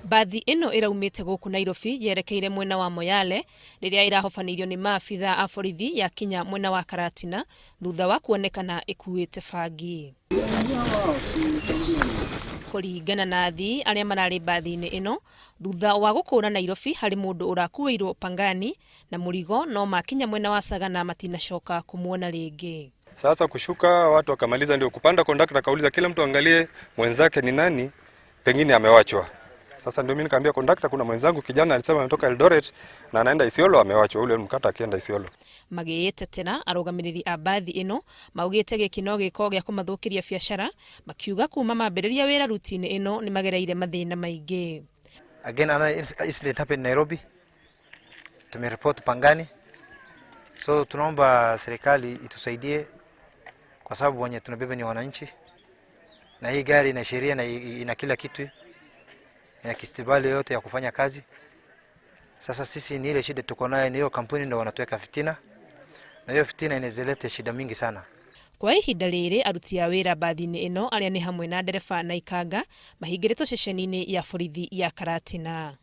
Mbathi ĩno ĩraumĩte gũkũ Nairobi yerekeire mwena wa Moyale rĩrĩa ĩrahobanĩirio nĩ maabithaa a borithi yakinya mwena wa Karatina thutha wa kuonekana ĩkuĩte bangi. Kũringana na athii arĩa mararĩ mbathi-inĩ ĩno, thutha wa gũkũra Nairobi harĩ mũndũ ũrakuĩirwo Pangani na mũrigo no makinya mwena wa Sagana matinacoka kũmuona rĩngĩ. Sasa kushuka watu wakamaliza, ndio kupanda. Kondakta akauliza kila mtu angalie mwenzake ni nani, pengine amewachwa. Sasa ndio mimi nikaambia kondakta, kuna mwenzangu kijana alisema ametoka Eldoret na anaenda Isiolo, amewachwa ule mkata akienda Isiolo. Magĩĩtetera, arũgamĩrĩri a mbathi ĩno maugĩte gĩkĩ no gĩko gĩa kũmathũkĩria biacara, makiuga kuma mambĩrĩria wĩra ruti-inĩ ĩno nĩ magereire mathĩna maingĩ. Again, another incident happened in Nairobi. Tumeripoti Pangani. So tunaomba serikali itusaidie kwa sababu wenye tunabeba ni wananchi, na hii gari ina sheria na ina kila kitu, ina kistibali yote ya kufanya kazi. Sasa sisi ni ile shida tuko nayo ni hiyo kampuni ndio wanatuweka fitina, na hiyo fitina inaweza shida mingi sana. Kwa ihinda rĩrĩ, aruti a wĩra mbathi-inĩ ĩno arĩa nĩ hamwe na ndereba na ikanga mahingĩrĩtwo ceceni-inĩ ya borithi ya Karatina.